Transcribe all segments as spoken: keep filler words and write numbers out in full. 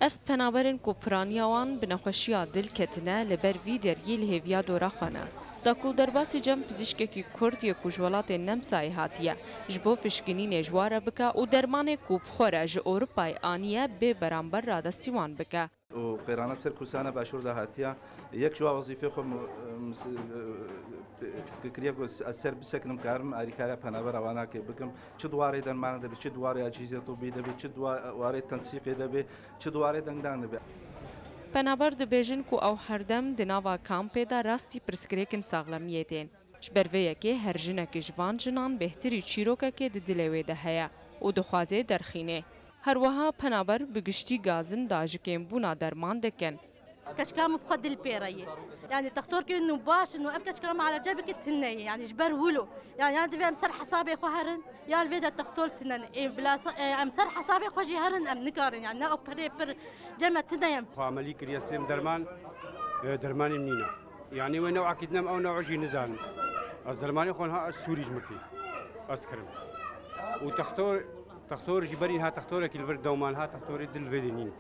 Ev penaberên ku piraniya wan bi nexweşiya dil ketine, li ber vî deriyê li hêviya dora xwe ne. Da ku derbasî cem pizîşkekî Kurd yê ku ji welatê Nemsayê hatiye, ji bo piştgirînê ji wa re bike û dermanê ku bi xwe re ji Ewropayê aniye bê beramber radestî wan bike. û qêrana ser Kurdistana Başûr de hatiye. Yek ji wa wezîfê xwe mu-, mus-, e, kiriye ku ez ser bisekinim, karim alîkariya penabera wan akê bikim. Çi di warê dermanê de be, çi di warê cihîzê tibî de be, çi di wa-, warê tensîqê de be, çi di warê dengdan de be. Penaber dibêjin ku ew herdem di nava kampê de rastî pirsgirêkin saxlemiyê tên. Ji ber vê yekê her jinekê ji van jinan bêhtirî çîrokekê di dilê wê de heye û dixwaze derxînê. Her wiha penaber bi giştî gazin da ji kêmbûna derman dikin. Keçika min bi xwe dil pê re ye. Yanî textorkên nû baş in û ev keçika min elece bike tune ye. Yanî ji ber wilo. Yanî ya divê em ser hesabê xwe herin, ya li vê de textor tune ne. Ê, bila se-, ê, em ser hesabê xwe jî herin, em nikarin. Yanî ne ew pirê pir cem me tune ye. Xwe emelî kiriye sêm derman, e, dermanê min nîne. Yanî wê newekî din em ew newê jî nizanin. Ez dermanê xwe niha ez Sûrî ji mirtî ez dikirim. Û textor, textor jî berî niha textorekî li vir dewman ha textorê dil vê de nîn.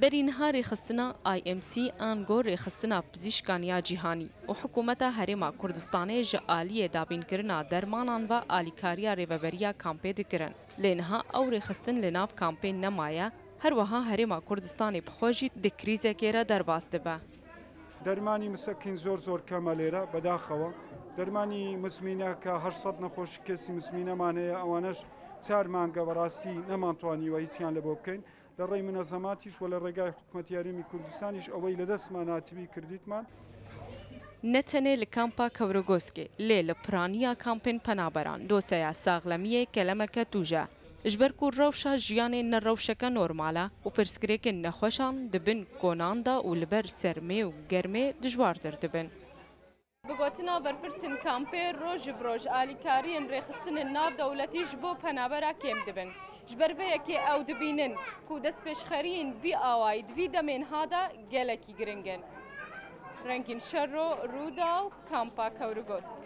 Berî niha rêxistina I M C ango rêxistina pizîşkan ya cîhanî û hikûmeta Herêma Kurdistanê ji aliyê dabînkirina dermanan ve alîkariya rêveberiya kampê dikirin. Lê niha ew rêxistin li nav kampê nemaye, her wiha Herêma Kurdistanê bi xwe jî di krîzekê re derbas dibe. دەرمانی مسەکین زۆر زۆر کەمە لێرە بەداخەوە. دەرمانی مزمینە کە هەشت سەد نەخۆشی کەسی مزمینەمان هەیە، ئەوانەش چار مانگە بەڕاستی نەمانتوانیوە هیچیان لە بۆ بکەین. لە ڕێی منەزەماتیش و لە ڕێگای حکومەتی هەرێمی کوردستانیش ئەوەی لە دەستمان هاتبی کردیتمان. Ne tenê li kampa Kewregoskê, lê li piraniya kampên penaberan doseya saxlemiyê kelemeke tûj e. Ji ber ku rewşa jiyanê ne rewşeke normal e û pirsgirêkên nexweşan di bin konan de û li ber sermê û germê dijwartir dibin. Bi gotina berpirsên kampê, roj bi roj alîkariyên rêxistinên nav dewletî ji bo penabera kêm dibin. Ji ber vê yekê ew dibînin ku destpêşxeriyên vî awayî di vî demên ha de gelekî giring in. Rengîn Şero, Rûdaw, Kampa Kewrigosk.